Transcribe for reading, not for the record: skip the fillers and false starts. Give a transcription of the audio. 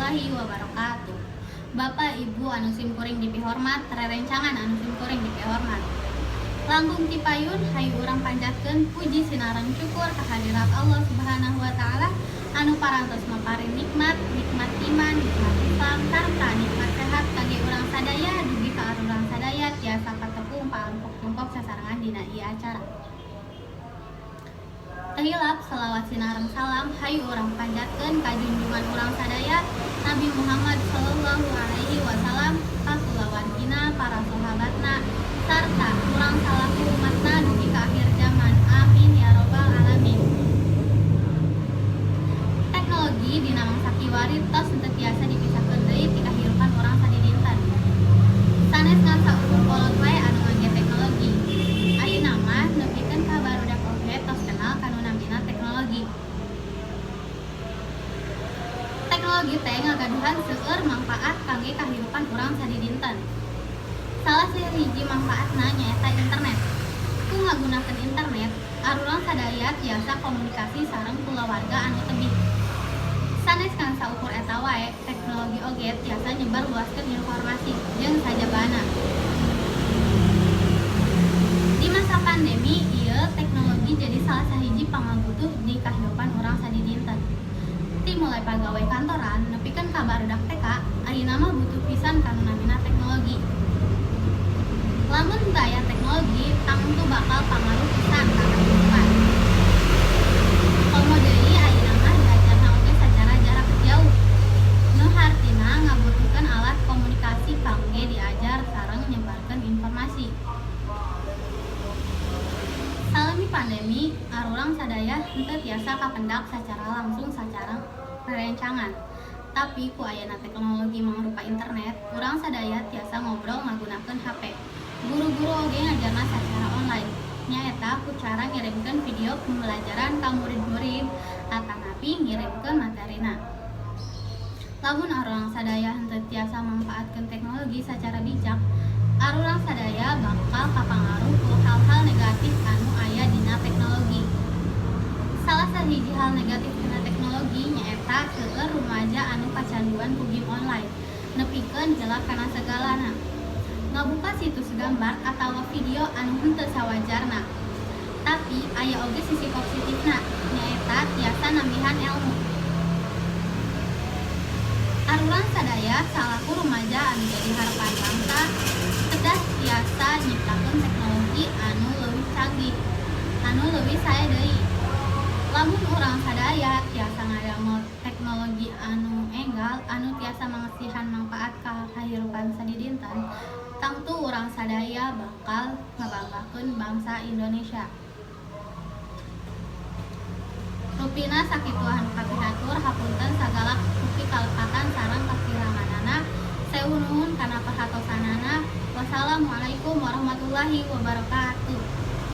Warahmatullahi wabarakatuh. Bapak Ibu anu simkuring dipihormat, rerencangan anu simkuring dipihormat. Langkung ti payun, hayu urang panjatkeun puji sinareng syukur kehadirat Allah Subhanahu wa taala anu parantos maparin nikmat, nikmat iman, nikmat Islam, sarta nikmat sehat kangge urang sadaya dugi ka urang sadaya tiasa katepung paampok-tumpok sasarengan dina ieu acara. Teu hilap selawat sinareng salam hayu urang panjatkeun ka junjungan urang sadaya, Nabi Muhammad sallallahu alaihi wasallam, ka kulawargina, para sahabatna, sarta urang salaku umatna dugi ka akhir zaman. Amin ya robbal alamin. Teknologi dina mangsa kiwari tos henteu tiasa dipisahkeun deui ti kahirupan urang sadidinten. Sanes ngan saukur kolot wae anu ngangge teknologi. Ayeuna mah nepikeun ka barudak oge tos kenal kanu namina teknologi. Teknologi teh ngagaduhan seueur mangpaat kangge kahirupan urang sadidinten. Salah sahiji mangpaatna nyaeta internet. Ku ngagunakeun internet, arurang sadaya tiasa komunikasi sareng kulawarga anu tebih. Sanes ngan saukur eta wae, teknologi oge tiasa nyebarluaskeun informasi jeung sajabana. Di masa pandemi ieu, teknologi jadi salah sahiji pangabutuh di kahirupan urang sadidinten. Ti mulai pagawe kantoran nepikeun ka barudak TK, ayeuna mah butuh pisan kanu namina teknologi. Lamun teu aya teknologi, tangtu bakal pangaruh pisan ka kahirupan. Komo deui ayeuna mah diajarna oge sacara jarak jauh. Nu hartina ngabutuhkeun alat komunikasi kangge diajar sareng nyebarkeun informasi. Salami pandemi, arurang sadaya henteu tiasa kapendak sacara langsung sacara rerencangan. Tapi ku ayana teknologi mangrupa internet, urang sadaya tiasa ngobrol ngagunakeun HP. Guru-guru oge ngajarna sacara online, nyaeta ku cara ngirimkeun video pembelajaran ka murid-murid atanapi ngirimkeun materina. Lamun arurang sadaya henteu tiasa mangpaatkeun teknologi sacara bijak, arurang sadaya bakal kapangaruh ku hal-hal negatif anu aya dina teknologi. Salah sahiji hal negatif dina teknologi nyaeta seueur rumaja anu kacanduan ku game online, nepikeun gelap kana sagalana. Ngabuka situs gambar atawa video anu henteu sawajarna. Tapi aya oge sisi positifna, nyaeta tiasa nambihan elmu. Arurang sadaya salaku rumaja anu jadi harapan bangsa kedah tiasa nyiptakeun teknologi anu leuwih canggih, anu leuwih sae deui. Lamun urang sadaya tiasa ngadamel teknologi anu enggal, anu tiasa mangasihan mangpaat ka kahirupan sadidinten, tangtu urang sadaya bakal ngabanggakeun bangsa Indonesia. Rupina sakitu anu kapihatur, hapunten sagala rupi kalepatan sareng kakiranganana. Sewu nuhun kana perhatosanana. Wassalamualaikum warahmatullahi wabarakatuh.